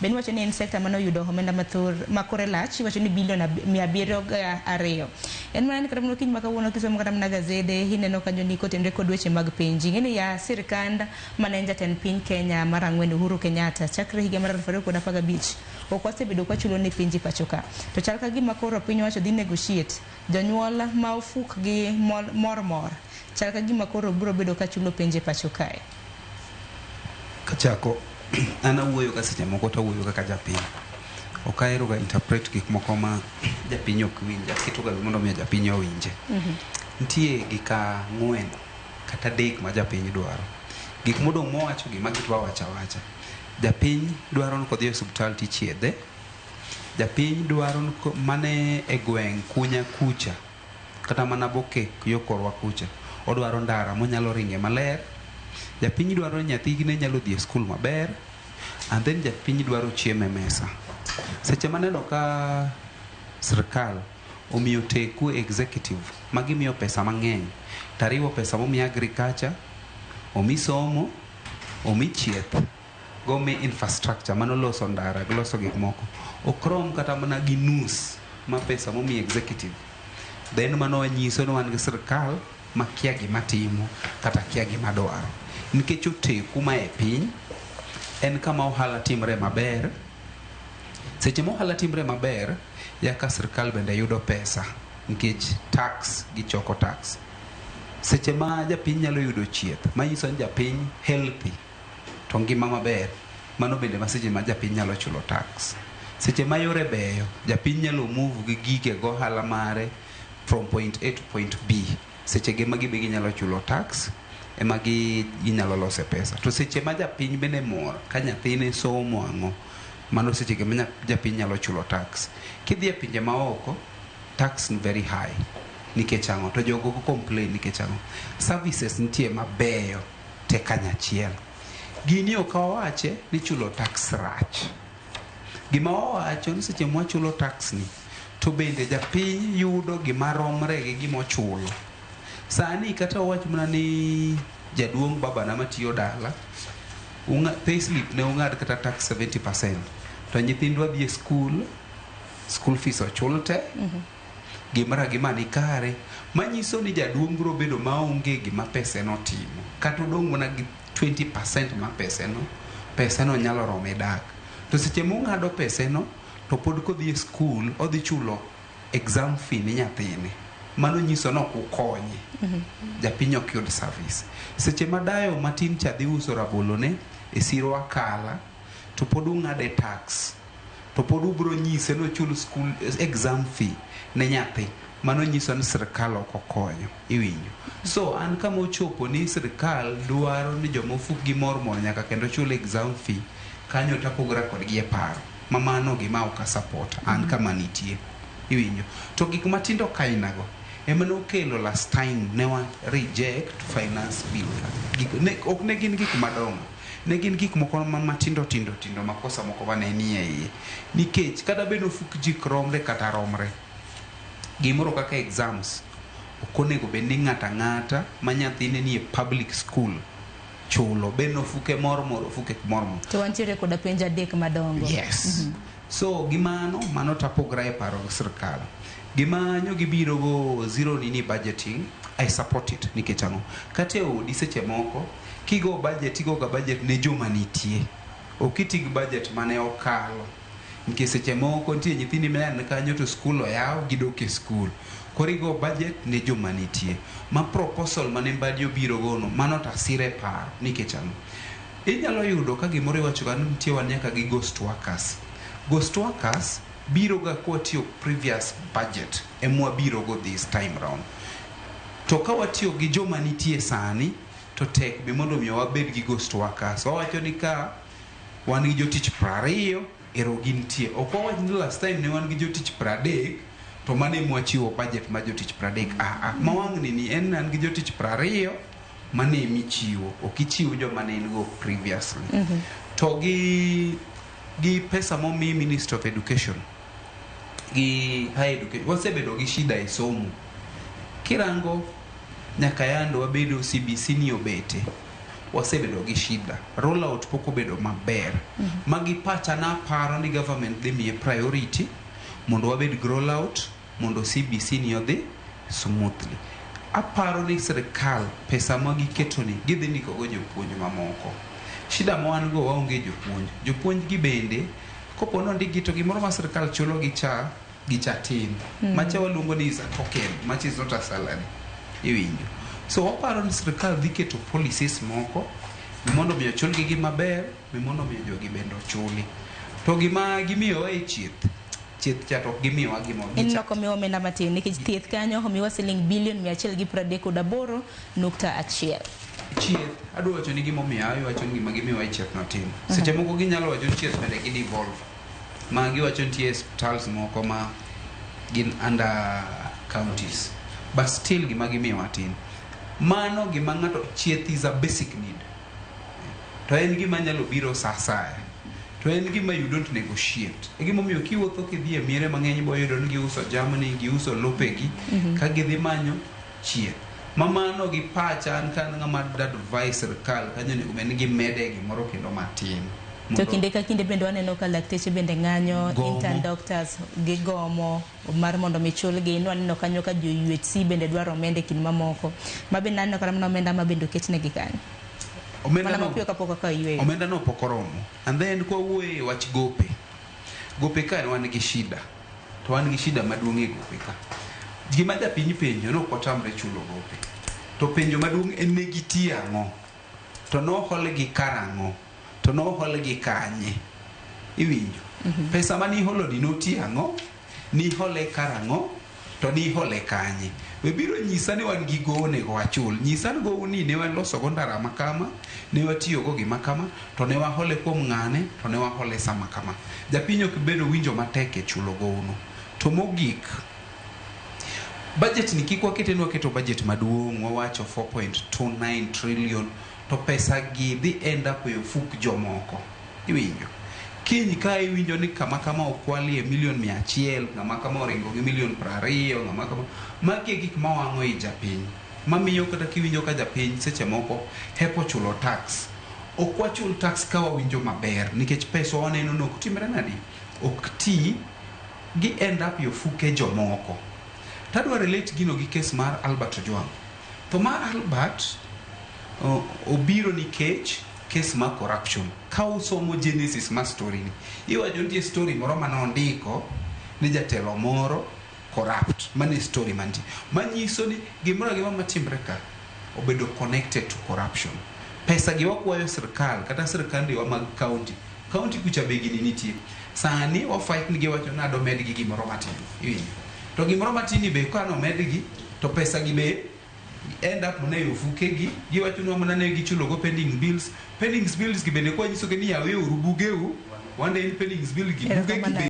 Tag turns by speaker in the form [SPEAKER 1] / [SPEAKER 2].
[SPEAKER 1] Bende iwacho ni en sekta mane oyudo omenda mathor ma kore lach, iwacho ni bilion 702. En mana ni kata mana okinyi ma kawuono kisomo kata mana gazede ineno kanyo ni kotenore kod weche mag penj. Ing'e ni ya sirkand mane en jatend piny Kenya mar ang'wen Uhuru Kenyatta chakre higa mar 2015 ok wasebedo kwachulo ne penj e pacho ka. To chal ka gima koro piny owacho dhi negotiate jonyuol ma ofuk gi mor mor chal ka gima koro biro bedo ka chulo penj e pacho kae.
[SPEAKER 2] Kachako, an awuoyo ka seche moko to awuoyo kaka japiny. Ok ahero ga interpret gik moko ma japiny ok winj. Aketo ga mondo mi japiny owinje. Nitie gik ang'wen kata adek ma japiny dwaro. Gik modong' mowacho gi magi to wawacho awacha. Japiny dwaro ni kodhi e osiptal tichiedhe. Japiny dwaro ni mane e gweng' kunya kucha kata mana Boke yo korwa kucha odwaro ndara monyalo ringe maler. Japiny dwaro ni nyathine nyalo dhi e skul maber. And then japiny dwaro chiemo e mesa. Seche maneno ka sirkal omiyo teku executive ma gimiyo pesa mang'eny tariwo pesa momi agriculture, omi somo, omi chieth gomi infrastructure mano loso ndara gi loso gik moko ok rom kata mana gi nus ma pesa momi executive. Then mano wanyiso ni wan gi sirkal makia gima timo kata kia gima dwaro. Nikech oteku ma e piny en kama ohala timre maber. Seche ma ohala timre maber, yaka sirkal bende yudo pesa nikech tax gichoko tax. Seche ma japiny nyalo yudo chieth, manyiso ni japiny healthy to ngima maber, mano bende ma seche ma japiny nyalo chulo tax. Seche ma yore beyo, japiny nyalo move gi gige gohala mare from point A to point B. Seche ge magi be ginyalo chulo tax ema ginyalo lose pesa. To seche ma japiny bende mor ka nyathine somo ang'o, mano seche ge ma japiny nyalo chulo tax. Kidhi e pinje maoko, tax ni very high. Nikech ang'o? To jogo ok complain nikech ang'o? Services nitie mabeyo te kanyachiel. Gini ok wawache ni chulo tax rach. Gima wawacho ni seche mwachulo tax ni, to bende japiny yudo gima romre gi gima ochulo. Sani kata wawach mana ni jaduong' babana matiyo dala, payslip ne ung'ad kata tax 70%, to nyithindwa dhi e skul, school fees ochul te, gimoro agima ni kare, manyiso ni jaduong' biro bedo maonge gima pese no timo. Kata odong' mana gi 20% ma pese no, pese no nyalo rome dak. To seche mong'ado pese no, to pod kodhi e skul, odhi chulo exam fee ni nyathine. Mano nyiso ni ok ukonye. Japiny ok yud service. Seche ma dayo matin cha dhi uso rabolo ne e siro akala, to pod ung'ade tax. To pod ubro nyise ni ochul school exam fee ne nyathi. Mano nyiso ni sirkal ok okonyo. Iwinjo. So an kama ochopo ni sirkal dwaro ni joma ofuk gi mor mor nyaka kendo chul exam fee, kanyo tapogra kodgi e paro. Ma mano gima ok a support an kama nitie. Iwinjo. To gik matindo kainago ema nokelo last time ne wa reject finance bill ka. Gik, ne, ok ne gin gik madongo. Ne gin gik moko ma matindo tindo tindo makosa moko mane nie iye. Nikech kata bed ofuk ji romre kata romre. Gimoro kaka exams ok onego bed ni ng'ato ang'ata ma nyathine nie public school chulo. Bed ni ofuke mor mor ofuke mor mor.
[SPEAKER 1] To wantiere koda penj adek madongo.
[SPEAKER 2] Yes. So gimano mano tapogra e paro gi sirkal. Gima nyo gibiro go zero nini budgeting, I support it nikech ang'o? Kata e odi seche moko kigo budget igo ga budget ne joma nitie. Ok iti gi budget mane okalo. Nikech seche moko nitie nyithindi ma kanyo to skul oyaw gidok e skul. Koro igo budget ne joma nitie. Ma proposal mane Mbadi obiro go no mano tasire paro nikech ang'o? Inyalo yudo ka gimoro iwacho ga ni nitie wan nyaka gi ghost workers. Ghost workers biro ga kwatiyo previous budget emwabiro go this time round. To ka watiyo gi joma nitie sani to tek be mondo mi wabed gi ghost workers. Wawacho ni ka wan gi jotich 20 ero gintie. Ok wawach ni last time ne wan gi jotich 30 to mano ema wachiwo budget mar jotich 30. Ah ah, ma wang'ni ni en an gi jotich 20 mano emichiwo. Ok ichiw joma ne in go previously. To gi pesa momi Ministry of Education gi higher education wasebedo gi shida e somo. Kirango nyaka yando wabedo CBC ni obete. Wasebedo gi shida, rollout pok obedo maber. Magi pacha naparo ni government dhi miye priority mondo wabed gi rollout mondo CBC ni odhi smoothly. Aparo ni sirikal pesa ma giketo ni gidhi ndiko go jopuonj mamoko. Shida ma wan go, waonge jopuonj. Jopuonj gi bende kopo ni ondikgi to gimoro ma sirikal chulo gi cha gi cha tin. Macha waluongo ni is a token, macha is not a salary. Iwinjo? So waparo ni sirikal dhi keto policies moko mondo mi ochulgi gi maber, mondo mi jogi bende ochuli. To gima gimiyowa e chieth, chieth cha to ok gimiyowa gimo
[SPEAKER 1] Ineno komiwa omenda matin nikech thieth kanyo omiwa siling bilion 138.1.
[SPEAKER 2] Chieth, adwa wacho ni gimomiyo awacho ni gima gimiyowa e chieth no tin. Seche moko ginyalo wacho ni chieth bende gi devolve. Ma giwacho nitie hospitals moko ma gin under counties. But still gima gimiyowa tin. Mano gima ng'ato, chieth is a basic need. To en gima nyalo biro sa asaya. To en gima you don't negotiate. E gimomiyo kiwuotho kidhi e miere mang'eny ibo yudo ni giuso jamni, giuso lopegi, ka gidhi manyo chieth. Ma mano gi pacha an ka an ng'ama advise sirikal kanyo onego bed ni gimede gimoro kendo matin.
[SPEAKER 1] To kinde ka kinde bende waneno ka lakteche bende ng'anyo,
[SPEAKER 2] Gomo.
[SPEAKER 1] Intern doctors gigomo mar mondo mi chulgi. Nwaneno kanyo ka jo UHC bende dwaro omenda e kind mamoko. Ma bende aneno kata mana omenda ma bende oketnegi kanyo.
[SPEAKER 2] Omenda
[SPEAKER 1] Mana
[SPEAKER 2] no,
[SPEAKER 1] mapiyo kapok okawo yweyo.
[SPEAKER 2] Omenda no pok oromo. And then kwawuoyo e wach gope. Gope ka wan gi shida. To wan gi shida maduong' e gope ka. Gima japiny penjo ni ok watamre chulo gope. To penjo maduong' en ne gitiyo ang'o? To noholgi karang'o? To noholgi kanye? Iwinjo? Pesa maniholo ni notiyo ang'o? Nihole karang'o? To nihole kanye? We biro nyisa ni wan gi gowo onego wachul. Nyisa ni gowo ni ne waloso go ndara ma kama, ne watiyo go gima kama, to ne wahole kuom ng'ane, to ne wahole sama kama. Japiny ok bedo winjo matek e chulo gowono. To mogik, budget ni kik wakete ni waketo budget maduong' wawacho 4.29 trillion to pesa gi dhi end up e ofuk jomoko. Iwinjo? Kiny ka iwinjo ni kama kama okwalie milion 100, ng'ama kama oringo gi milion 20, ng'ama kama, magi e gik mawang'o i japiny. Mamiyo kata kiwinjo ka japiny seche moko hepo chulo tax. Ok wachul tax ka wawinjo maber nikech pesa waneno ni ok timre nadi? Ok ti gi end up e ofuke jomoko. Tadwa relate gino gi case mar Albert Ojwang. To mar Albert obiro nikech case mar corruption. Ka usomo genesis mar story ni, iwacho nitie story moro manondiko ni jatelo moro corrupt. Mano e story mantie. Manyiso ni gimoro agima matimre ka obedo connected to corruption. Pesa gi wakwayo sirkal kata sirkandewa mag county. County kucha be gini nitie. Sani wa fight ni giwacho ni adomedgi gimoro matin. Iwinjo? To gimoro matin ni be ka nomedgi to pesa gi be end up mana e ofukegi. Giwacho ni mana ne gichulo go pending bills. Pending bills gi bende kwanyisogi ni yaweuru bugeu, wande in pending bill gi buge gi be.